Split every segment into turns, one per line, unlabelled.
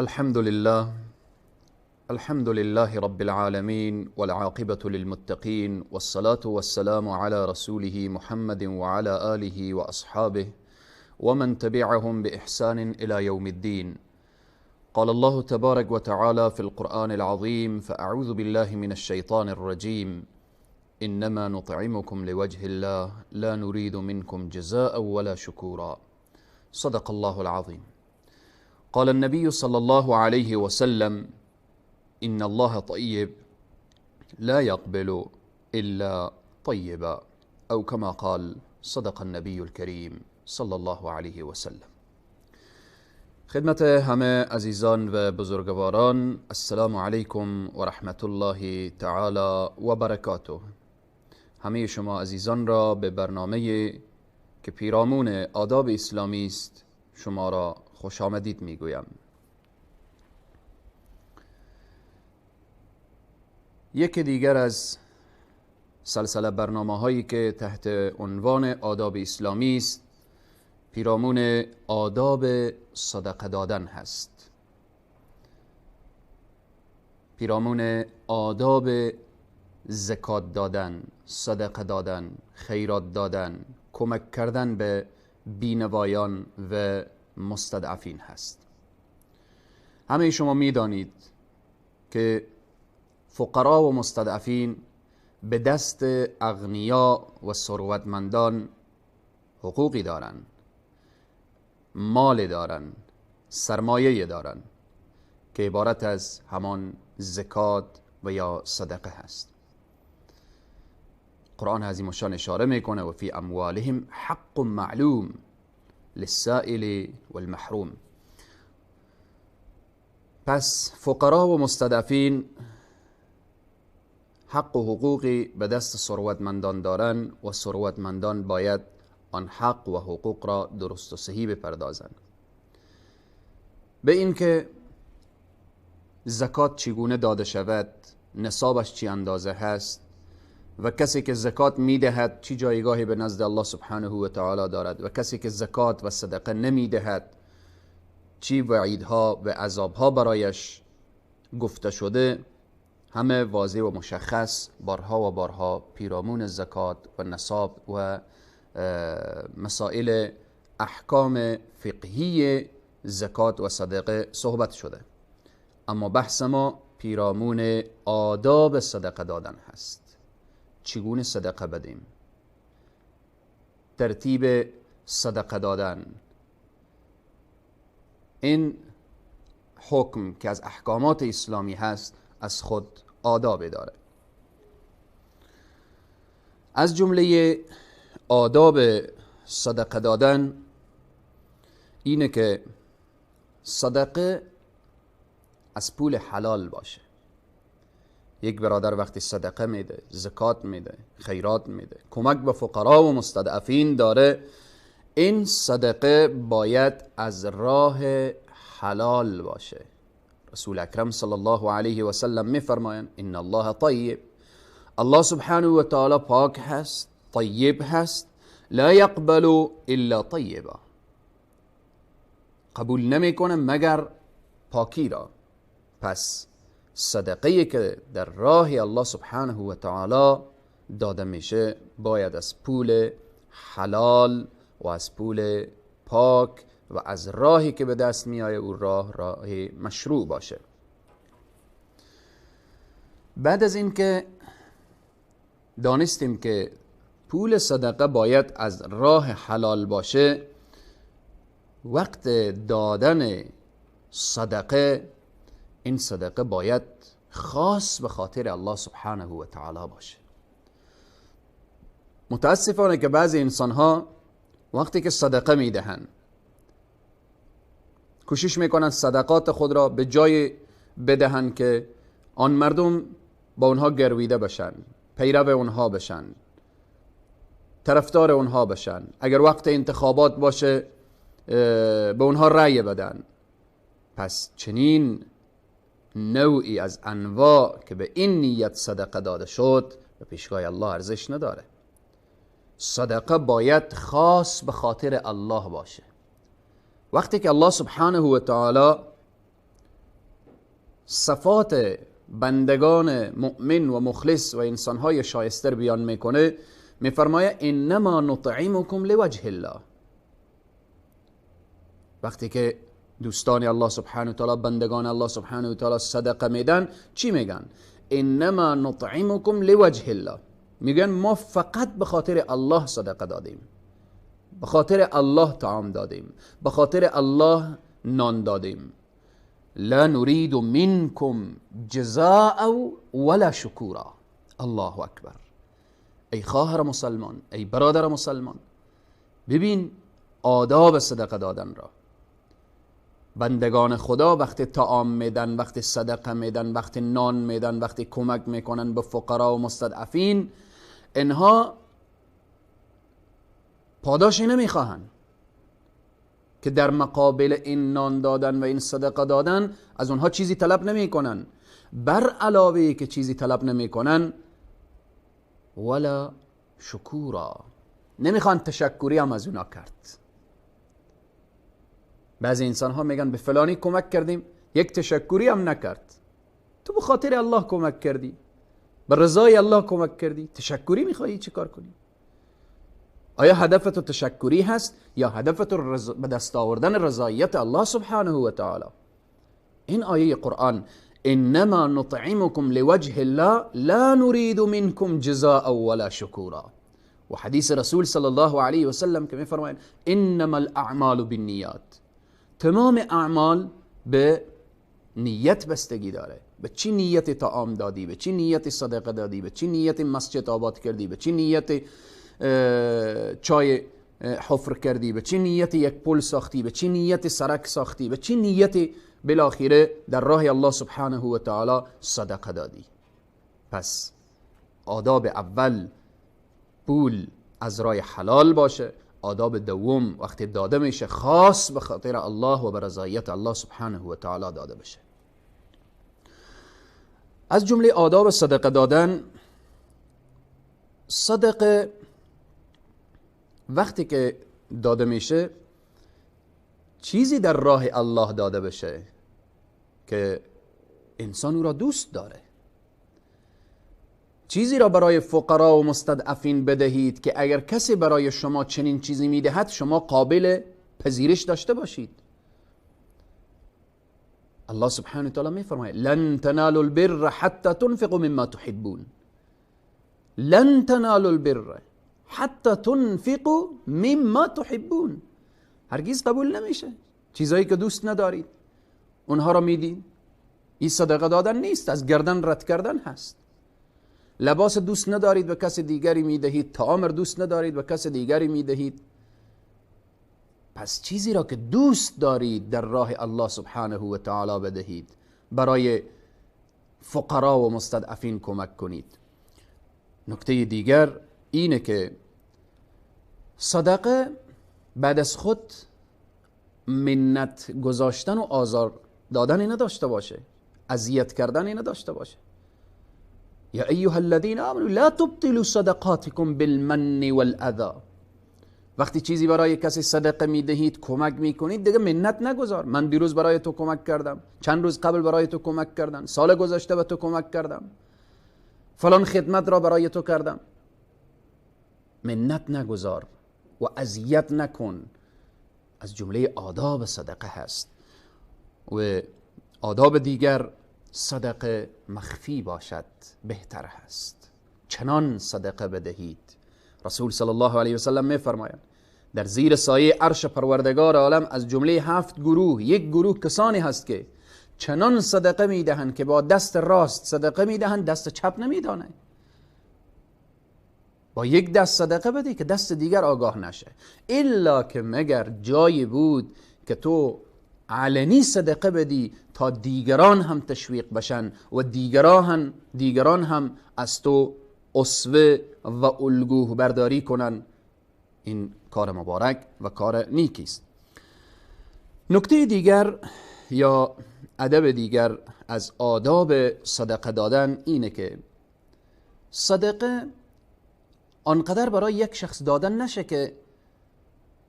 الحمد لله، الحمد لله رب العالمين، والعاقبة للمتقين، والصلاة والسلام على رسوله محمد وعلى آله وأصحابه ومن تبعهم بإحسان إلى يوم الدين. قال الله تبارك وتعالى في القرآن العظيم: فأعوذ بالله من الشيطان الرجيم، إنما نطعمكم لوجه الله لا نريد منكم جزاء ولا شكورا. صدق الله العظيم. قال النبي صلى الله عليه وسلم: إن الله طيب لا يقبل إلا طيبا، أو كما قال. صدق النبي الكريم صلى الله عليه وسلم. خدمت همه عزیزان و بزرگواران، السلام علیکم و رحمت الله تعالی و برکاته. همه شما عزیزان را به برنامه که پیرامون آداب اسلامی است شما را خوش آمدید میگویم. یکی دیگر از سلسله برنامه هایی که تحت عنوان آداب اسلامی است پیرامون آداب صدقه دادن هست، پیرامون آداب زکات دادن، صدقه دادن، خیرات دادن، کمک کردن به بینوایان و مستضعفین هست. همه شما میدانید که فقرا و مستضعفین به دست اغنیا و ثروتمندان حقوقی دارند، مال دارن، سرمایه دارن که عبارت از همان زکات و یا صدقه هست. قرآن عظیم الشان اشاره میکنه: و فی اموالهم حق معلوم للسائل والمحروم. پس فقرا و مستضعفین حق و حقوقی به دست ثروتمندان دارن و ثروتمندان باید آن حق و حقوق را درست و صحیح بپردازند. به اینکه زکات چگونه داده شود، نصابش چی اندازه هست و کسی که زکات میدهد چی جایگاهی به نزد الله سبحانه و تعالی دارد و کسی که زکات و صدقه نمیدهد چی وعیدها و عذابها برایش گفته شده، همه واضح و مشخص بارها و بارها پیرامون زکات و نصاب و مسائل احکام فقهی زکات و صدقه صحبت شده. اما بحث ما پیرامون آداب صدقه دادن هست. چگونه صدقه بدیم، ترتیب صدقه دادن، این حکم که از احکامات اسلامی هست از خود آداب داره. از جمله آداب صدقه دادن اینه که صدقه از پول حلال باشه. یک برادر وقتی صدقه میده، زکات میده، خیرات میده، کمک به فقرا و مستضعفین داره، این صدقه باید از راه حلال باشه. رسول اکرم صلی الله علیه و سلم میفرمایند: ان الله طیب، الله سبحانه و تعالی پاک هست، طیب هست، لا یقبل الا طیبا، قبول نمیکنه مگر پاکی را. پس صدقه که در راه الله سبحانه و تعالی داده میشه باید از پول حلال و از پول پاک و از راهی که به دست میآید او راه، راه مشروع باشه. بعد از اینکه دانستیم که پول صدقه باید از راه حلال باشه، وقت دادن صدقه، این صدقه باید خاص به خاطر الله سبحانه و تعالی باشه. متاسفانه که بعضی انسان ها وقتی که صدقه میدهن کوشش میکنن صدقات خود را به جای بدهن که آن مردم با اونها گرویده بشن، پیرو اونها بشن، طرفدار اونها بشن، اگر وقت انتخابات باشه به اونها رأی بدن. پس چنین نوعی از انواع که به این نیت صدقه داده شد به پیشگاه الله ارزش نداره. صدقه باید خاص به خاطر الله باشه. وقتی که الله سبحانه و تعالی صفات بندگان مؤمن و مخلص و انسانهای شایسته بیان میکنه، میفرمایه انما نطعمکم لوجه الله. وقتی که دوستان الله سبحانه و تعالی، بندگان الله سبحانه و تعالی صدقه میدن، چی میگن؟ انما نطعمکم لوجه الله. میگن ما فقط به خاطر الله صدقه دادیم، به خاطر الله طعام دادیم، به خاطر الله نان دادیم. لا نريد منكم جزاء ولا شکورا. الله اکبر. ای خواهر مسلمان، ای برادر مسلمان، ببین آداب صدقه دادن را. بندگان خدا وقتی طعام میدن، وقتی صدقه میدن، وقتی نان میدن، وقتی کمک میکنن به فقرا و مستضعفین، اینها پاداشی نمیخواهن که در مقابل این نان دادن و این صدقه دادن از اونها چیزی طلب نمیکنن. بر علاوه که چیزی طلب نمیکنن، ولا شکورا، نمیخوان تشکری هم از اونا کرد. بعضی انسان ها میگن به فلانی کمک کردیم، یک تشکری هم نکرد. تو به خاطر الله کمک کردی، به رضای الله کمک کردی، تشکری میخوایی چی کار کنی؟ آیا هدف تو تشکری هست یا هدف تو به دست آوردن رضایت الله سبحانه و تعالی؟ این آیه قرآن انما نطعمكم لوجه الله لا نريد منكم جزاء ولا شکورا. و حدیث رسول صلی الله علیه و سلم که میفرمایند انما الاعمال بالنیات. تمام اعمال به نیت بستگی داره. به چی نیت طعام دادی، به چی نیت صدقه دادی، به چی نیت مسجد آباد کردی، به چی نیت چای حفر کردی، به چی نیت یک پل ساختی، به چی نیت سرک ساختی، به چی نیت بالاخره در راه الله سبحانه و تعالی صدقه دادی. پس آداب اول پول از راه حلال باشه. آداب دوم وقتی داده میشه خاص به خاطر الله و به رضایت الله سبحانه و تعالی داده بشه. از جمله آداب صدقه دادن، صدقه وقتی که داده میشه چیزی در راه الله داده بشه که انسان او را دوست داره. چیزی را برای فقرا و مستضعفین بدهید که اگر کسی برای شما چنین چیزی میدهد شما قابل پذیرش داشته باشید. الله سبحانه و تعالی میفرماید لن تنالوا البر حتی تنفقوا مما تحبون. لن تنالوا البر حتی تنفقوا مما تحبون. هرگز قبول نمیشه چیزایی که دوست ندارید اونها را میدید. این صدقه دادن نیست، از گردن رد کردن هست. لباس دوست ندارید به کس دیگری میدهید، طعام دوست ندارید به کس دیگری میدهید. پس چیزی را که دوست دارید در راه الله سبحانه و تعالی بدهید، برای فقرا و مستضعفین کمک کنید. نکته دیگر اینه که صدقه بعد از خود منت گذاشتن و آزار دادن نداشته باشه، اذیت کردن نداشته باشه. یا ایها الذین آمنوا لا تبطلوا صدقاتکم بالمن والاذی. وقتی چیزی برای کسی صدقه میدهید، کمک میکنید، دیگه منت نگذار. من دیروز برای تو کمک کردم، چند روز قبل برای تو کمک کردم، سال گذشته به تو کمک کردم، فلان خدمت را برای تو کردم. منت نگذار و اذیت نکن. از جمله آداب صدقه هست. و آداب دیگر، صدقه مخفی باشد بهتر هست. چنان صدقه بدهید. رسول صلی الله علیه و سلم میفرمایند در زیر سایه عرش پروردگار عالم از جمله 7 گروه، یک گروه کسانی هست که چنان صدقه میدهند که با دست راست صدقه میدهند، دست چپ نمیدانه. با یک دست صدقه بده که دست دیگر آگاه نشه. الا که مگر جایی بود که تو علنی صدقه بدی تا دیگران هم تشویق بشن و دیگران هم از تو اسوه و الگوه برداری کنن. این کار مبارک و کار نیکی است. نکته دیگر یا ادب دیگر از آداب صدقه دادن اینه که صدقه آنقدر برای یک شخص دادن نشه که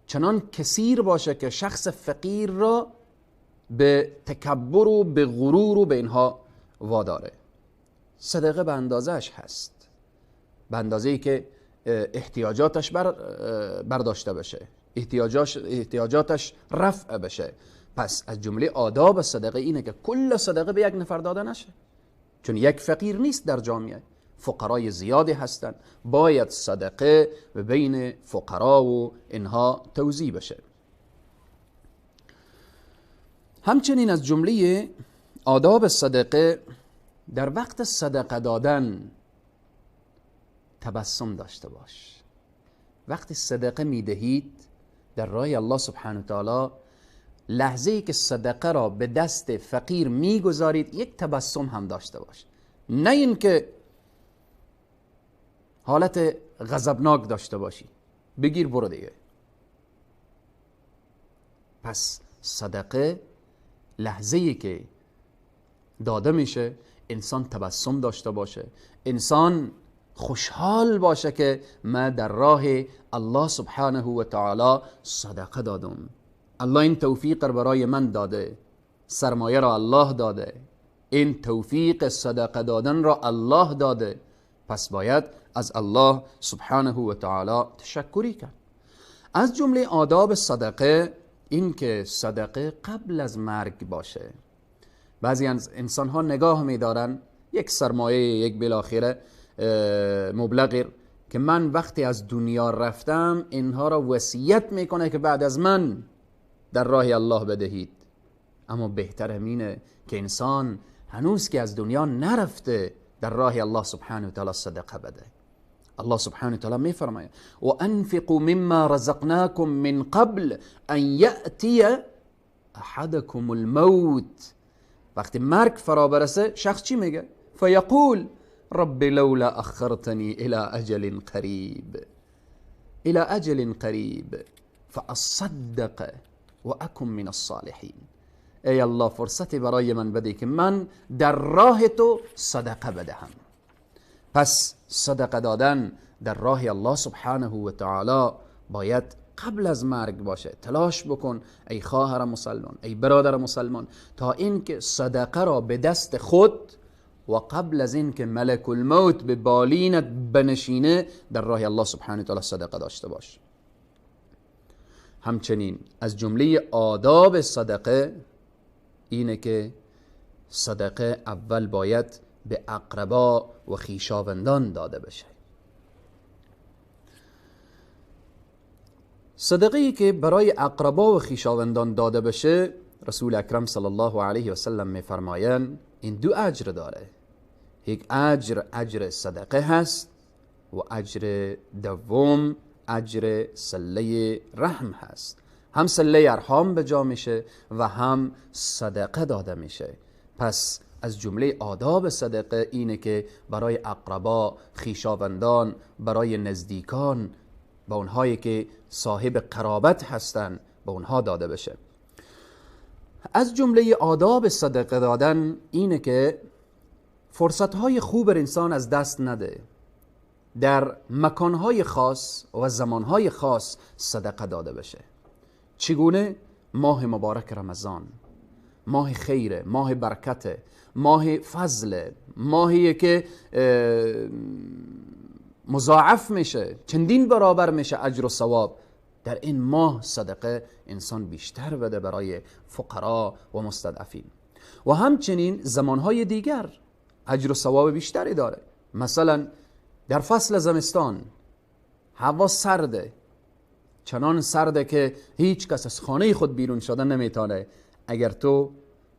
چنان کثیر باشه که شخص فقیر را به تکبر و به غرور و به اینها واداره. صدقه به اندازهش هست، به اندازه‌ای که احتیاجاتش برداشته بشه، احتیاجاتش رفع بشه. پس از جمله آداب صدقه اینه که کل صدقه به یک نفر داده نشه، چون یک فقیر نیست در جامعه، فقرای زیادی هستند، باید صدقه به بین فقرا و اینها توزیع بشه. همچنین از جمله آداب صدقه در وقت صدقه دادن تبسم داشته باش. وقتی صدقه میدهید در راه الله سبحانه و تعالی، لحظه ای که صدقه را به دست فقیر میگذارید یک تبسم هم داشته باش، نه اینکه حالت غضبناک داشته باشی، بگیر برو دیگه. پس صدقه لحظه ای که داده میشه انسان تبسم داشته باشه، انسان خوشحال باشه که من در راه الله سبحانه و تعالی صدقه دادم، الله این توفیق را برای من داده، سرمایه را الله داده، این توفیق صدقه دادن را الله داده، پس باید از الله سبحانه و تعالی تشکری کرد. از جمله آداب صدقه این که صدقه قبل از مرگ باشه. بعضی از انسان ها نگاه می‌دارن یک سرمایه، یک بالاخره مبلغی که من وقتی از دنیا رفتم اینها را وصیت میکنه که بعد از من در راه الله بدهید. اما بهتر همینه که انسان هنوز که از دنیا نرفته در راه الله سبحانه و تعالی صدقه بده. الله سبحانه و تعالی میفرماید و انفقوا مما رزقناكم من قبل ان یأتی احدكم الموت. وقتی مرگ فرا برسه شخص چی میگه؟ فیقول رب لولا اخرتنی الى اجل قریب، الى اجل قریب فاصدق و اکن من الصالحین. ای الله فرصتی برای من بده که من در راه تو صدقه بدهم. پس صدقه دادن در راه الله سبحانه و تعالی باید قبل از مرگ باشه. تلاش بکن ای خواهر مسلمان، ای برادر مسلمان، تا اینکه صدقه را به دست خود و قبل از اینکه ملک الموت به بالینت بنشینه در راه الله سبحانه و تعالی صدقه داشته باش. همچنین از جمله آداب صدقه اینه که صدقه اول باید به اقربا و خویشاوندان داده بشه. صدقه ای که برای اقربا و خویشاوندان داده بشه، رسول اکرم صلی الله علیه و سلم میفرمایند این دو اجر داره. یک اجر، اجر صدقه هست و اجر دوم اجر صله رحم هست. هم صله ارحام به جا میشه و هم صدقه داده میشه. پس از جمله آداب صدقه اینه که برای اقربا، خویشاوندان، برای نزدیکان، با اونهایی که صاحب قرابت هستن به اونها داده بشه. از جمله آداب صدقه دادن اینه که فرصتهای خوب انسان از دست نده. در مکانهای خاص و زمانهای خاص صدقه داده بشه. چگونه؟ ماه مبارک رمضان، ماه خیره، ماه برکته، ماه فضله، ماهیه که مضاعف میشه، چندین برابر میشه اجر و ثواب. در این ماه صدقه انسان بیشتر بده برای فقرا و مستضعفین. و همچنین زمانهای دیگر اجر و ثواب بیشتری داره. مثلا در فصل زمستان هوا سرده، چنان سرده که هیچ کس از خانه خود بیرون شدن نمیتونه. اگر تو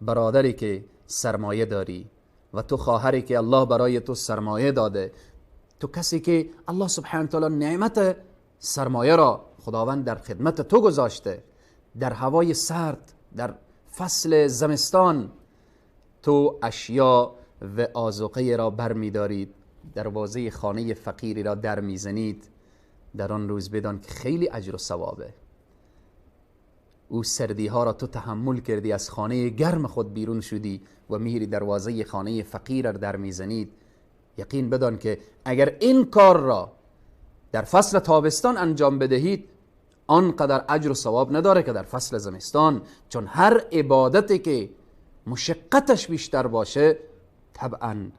برادری که سرمایه داری و تو خواهری که الله برای تو سرمایه داده، تو کسی که الله سبحانه تعالی نعمت سرمایه را خداوند در خدمت تو گذاشته، در هوای سرد، در فصل زمستان تو اشیا و آذوقه را برمیدارید، دروازه خانه فقیری را در میزنید، در آن روز بدان که خیلی اجر و ثوابه. او سردی ها را تو تحمل کردی، از خانه گرم خود بیرون شدی و میری دروازه خانه فقیر را در میزنید. یقین بدان که اگر این کار را در فصل تابستان انجام بدهید، آنقدر اجر و ثواب نداره که در فصل زمستان، چون هر عبادتی که مشقتش بیشتر باشه طبعا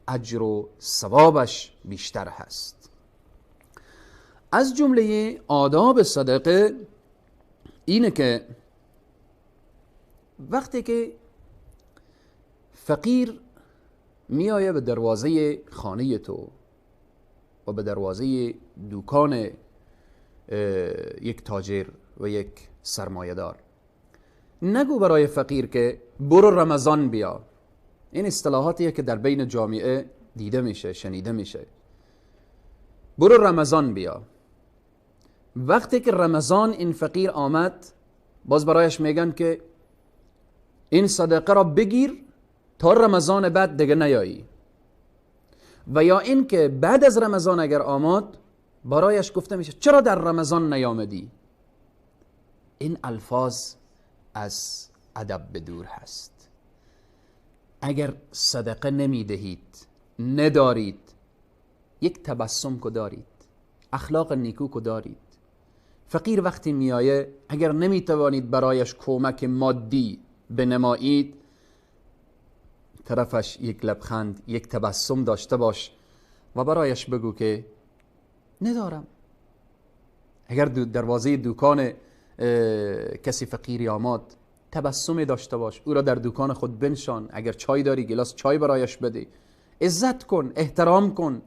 اجر و ثوابش بیشتر هست. از جمله آداب صدقه اینه که وقتی که فقیر میآید به دروازه خانه تو و به دروازه دوکان یک تاجر و یک سرمایه‌دار، نگو برای فقیر که برو رمضان بیا. این اصطلاحاتیه که در بین جامعه دیده میشه، شنیده میشه. برو رمضان بیا. وقتی که رمضان این فقیر آمد، باز برایش میگن که این صدقه را بگیر تا رمضان بعد دیگه نیایی. و یا این که بعد از رمضان اگر آمد، برایش گفته میشه چرا در رمضان نیامدی؟ این الفاظ از ادب به دور هست. اگر صدقه نمیدهید، ندارید، یک تبسم که دارید، اخلاق نیکو که دارید، فقیر وقتی میایه اگر نمیتوانید برایش کمک مادی بنمایید، طرفش یک لبخند، یک تبسم داشته باش و برایش بگو که ندارم. اگر دروازه دوکان کسی فقیری آمد، تبسم داشته باش، او را در دوکان خود بنشان، اگر چای داری گلاس چای برایش بده، عزت کن، احترام کن،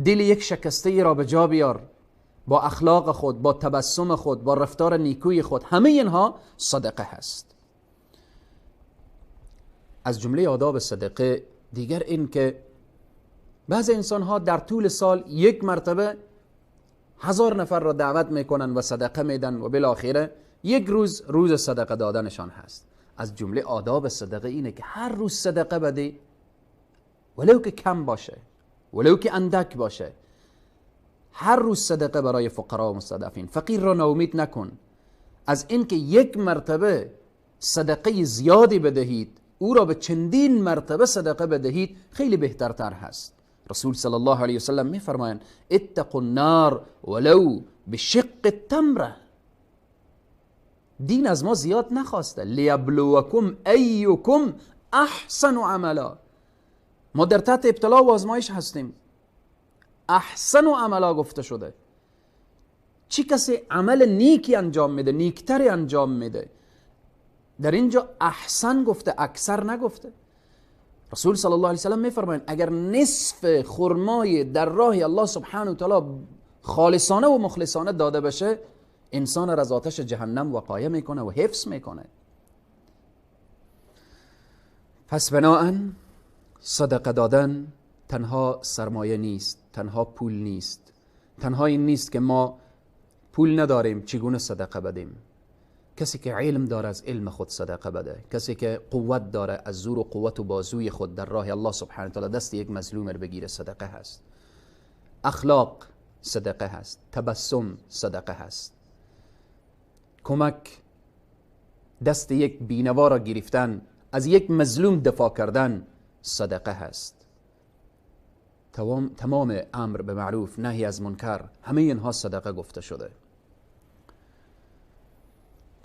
دل یک شکسته را به جا بیار با اخلاق خود، با تبسم خود، با رفتار نیکوی خود. همه اینها صدقه هست. از جمله آداب صدقه دیگر این که بعض انسان ها در طول سال یک مرتبه 1000 نفر را دعوت میکنن و صدقه میدن و بالاخره یک روز روز صدقه دادنشان هست. از جمله آداب صدقه اینه که هر روز صدقه بده، ولو که کم باشه، ولو که اندک باشه. هر روز صدقه برای فقرا و مستضعفین. فقیر را ناامید نکن. از اینکه یک مرتبه صدقه زیادی بدهید، او را به چندین مرتبه صدقه بدهید خیلی بهترتر هست. رسول صلی الله علیه وسلم میفرمایند اتقوا النار ولو بشق التمره. دین از ما زیاد نخواسته. لیبلوکم ایکم احسن عملا. ما در تحت ابتلا و آزمایش هستیم. احسن عملا گفته شده. چی کسی عمل نیکی انجام میده، نیکتری انجام میده. در اینجا احسن گفته، اکثر نگفته. رسول صلی الله علیه وسلم میفرمایند اگر نصف خرمای در راه الله سبحانه و تعالی خالصانه و مخلصانه داده بشه، انسان را از آتش جهنم وقایه میکنه و حفظ میکنه. پس بناهن صدقه دادن تنها سرمایه نیست، تنها پول نیست، تنها این نیست که ما پول نداریم چگونه صدقه بدیم. کسی که علم داره از علم خود صدقه بده، کسی که قوت داره از زور و قوت و بازوی خود در راه الله سبحانه و تعالی دست یک مظلوم رو بگیره صدقه هست. اخلاق صدقه هست، تبسم صدقه هست، کمک دست یک بینوا را گرفتن، از یک مظلوم دفاع کردن صدقه هست. تمام امر به معروف، نهی از منکر، همه اینها صدقه گفته شده.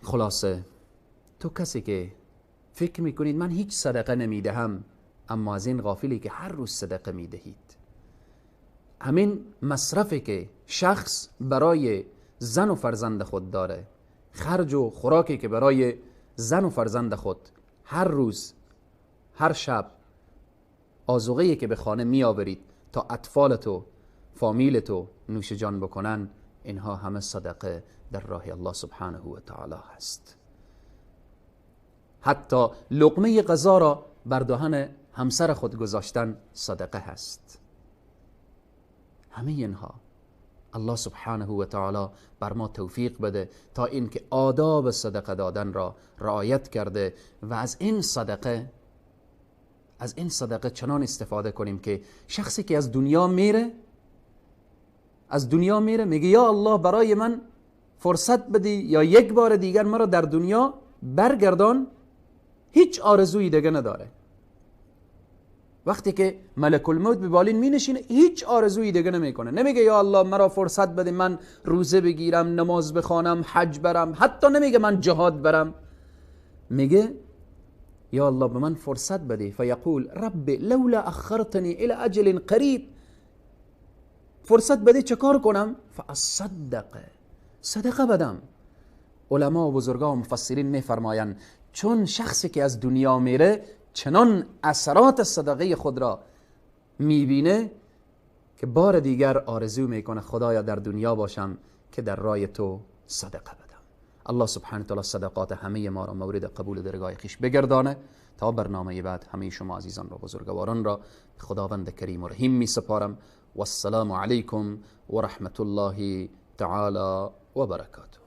خلاصه تو کسی که فکر میکنید من هیچ صدقه نمیدهم، اما از این غافلی که هر روز صدقه میدهید. همین مصرفی که شخص برای زن و فرزند خود داره، خرج و خوراکی که برای زن و فرزند خود هر روز هر شب، آذوقه‌ای که به خانه میآورید تا اطفال تو، فامیل تو نوش جان بکنن، اینها همه صدقه در راه الله سبحانه و تعالی هست. حتی لقمه غذا را بر دهن همسر خود گذاشتن صدقه هست. همه اینها الله سبحانه و تعالی بر ما توفیق بده تا اینکه آداب صدقه دادن را رعایت کرده و از این صدقه چنان استفاده کنیم که شخصی که از دنیا میره میگه یا الله برای من فرصت بدی یا یک بار دیگر مرا در دنیا برگردان، هیچ آرزویی دیگه نداره. وقتی که ملک الموت به بالین می نشینه هیچ آرزویی دیگه نمیکنه. نمیگه یا الله مرا فرصت بده من روزه بگیرم، نماز بخوانم، حج برم، حتی نمیگه من جهاد برم. میگه یا الله به من فرصت بده. فیقول رب لولا اخرتنی الى اجل قریب، فرصت بده چه کار کنم؟ فاصدق، صدقه بدم. علما و بزرگا و مفسرین میفرمایند چون شخصی که از دنیا میره چنان اثرات صدقه خود را میبینه که بار دیگر آرزو میکنه خدایا در دنیا باشم که در رای تو صدقه بدم. الله سبحانه تعالی صدقات همه ما را مورد قبول درگاه خویش بگردانه. تا برنامه بعد همه شما عزیزان را بزرگواران را خداوند کریم و رحیم می سپارم. والسلام علیکم و رحمت الله تعالی و برکاته.